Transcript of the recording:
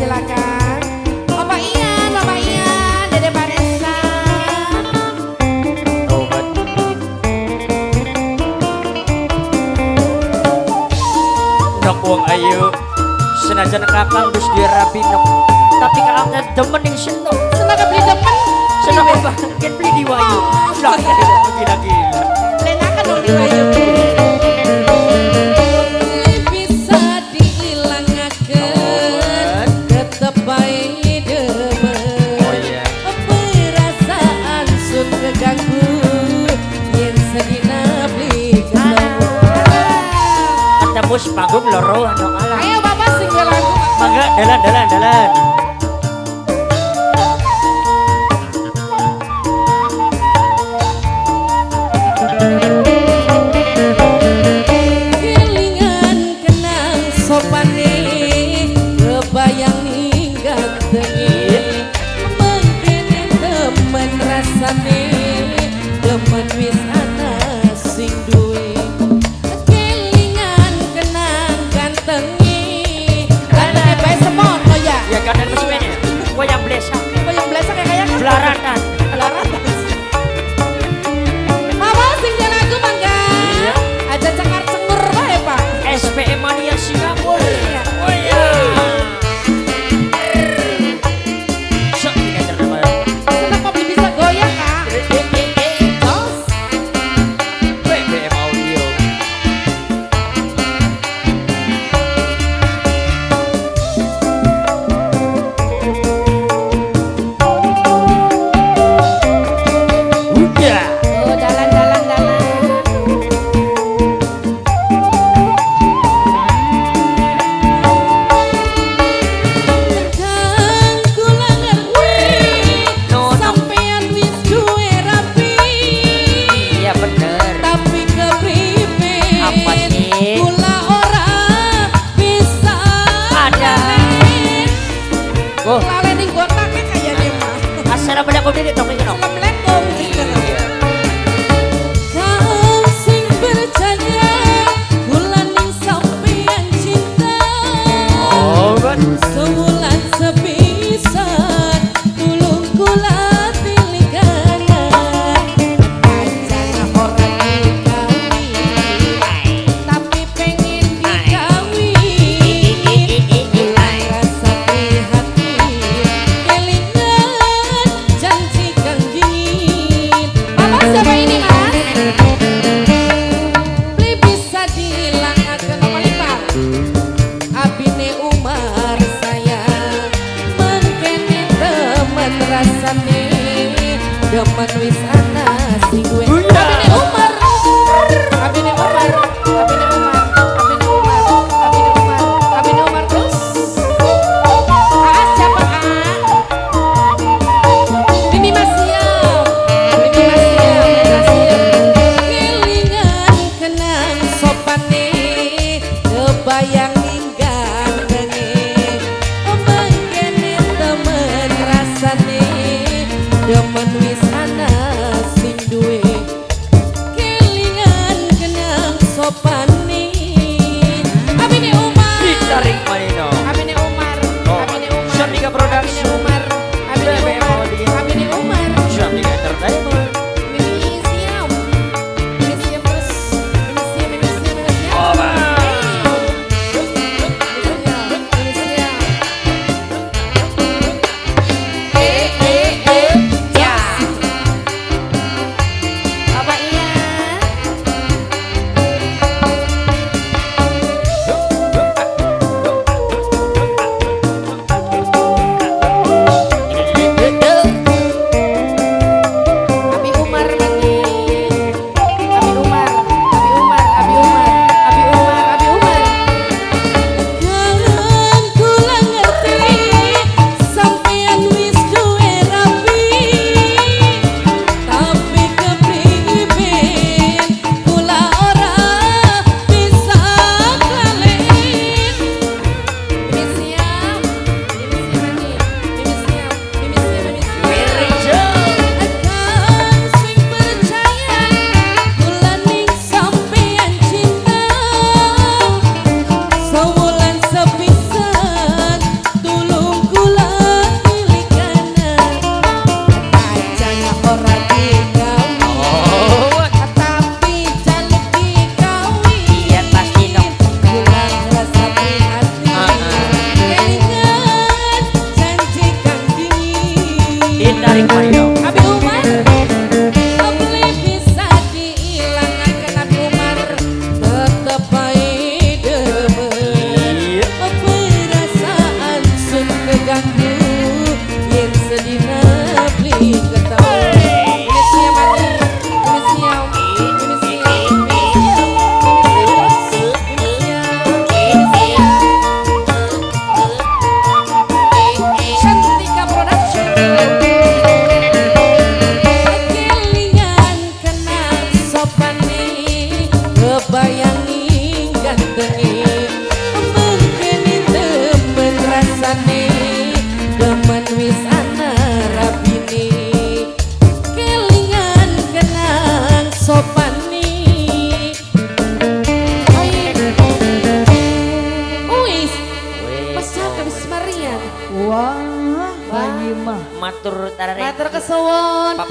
Silakan. Bapak Ian, Bapak Ian, Dede Vanessa. Tobat. Nok wong ayu senajan kakang dus dirabi nok, tapi kakangnya demen ning senok. Senang beli demen. Senok banget kan beli diwayu. Lah gila-gila. Lenakan dong diwayu. Bisa diilangaken tetep bae demen. Oh iya. Perasaan sun keganggu yen sedina beli ketemu. Ketemu sepanggung loro nok alah. Ayo Bapak sing lagu. Mangga dalan dalan dalan. Kelingan kenang sopane kebayang ning gantenge mengkene temen rasane demen wis ana sing duwe. Kelingan kenang gantenge. Gantenge bae semono ya. Ya kanan mesti wayang blesak. Wayang blesak ya kayak kan. Belaratan. Belaratan. Mama sing lagu mangga. Iya. Aja cengar cengur bae, Pak. SPM Mania Singapura. Iya. Oh iya. Sok dikejar nama. Seneng kok beli bisa goyang, Kak. Jos. BBM Audio. Udah. Oh, dalan dalan dalan. Kang kula ngerti sampean wis duwe rapi. Iya bener. Tapi kepriwe? Apa sih? Kula ora bisa. Ada. Oh, Lalen ning gotake kayane mah. assalamualaikum ini dong ini dong. Assalamualaikum. Iya. Kang sing percaya kula ning sampean cinta. Oh, kan. Sewulan sepisan tulung kula tilikana. Panjang ora dikawin, Tapi pengen dikawin. Rasa prihatin kelingan janji kang dingin. Bapak siapa ini, Mas? Beli bisa diilangaken Bapak Lipar. Abine Umar sayang mengkene temen rasane demen wis ana sing duwe. Abine Umar. Abine Umar. Abine Umar. Abine Umar. Abine Umar. Abine Umar terus. Ah, siapa ah? Mimi Masiam, Mimi Masiam, Mimi Masiam. Kelingan kenang sopane kebayang ning gantenge mengkene temen rasane demen wis ana sing duwe. Kelingan kenang sopane Abine Umar. Ditarik Malino. Abine Umar. Oh, Abine Umar. Syatika Production. Abine Umar. Abine BBM Umar. Audio. Abine Umar. Syatika Entertainment. Mimi Siam. Mimi Siam terus. Mimi Siam, Mimi Siam, Mimi Siam. Oba. Hey. Wah, bayi mah. Matur tarare. Matur kesuwun. Bapak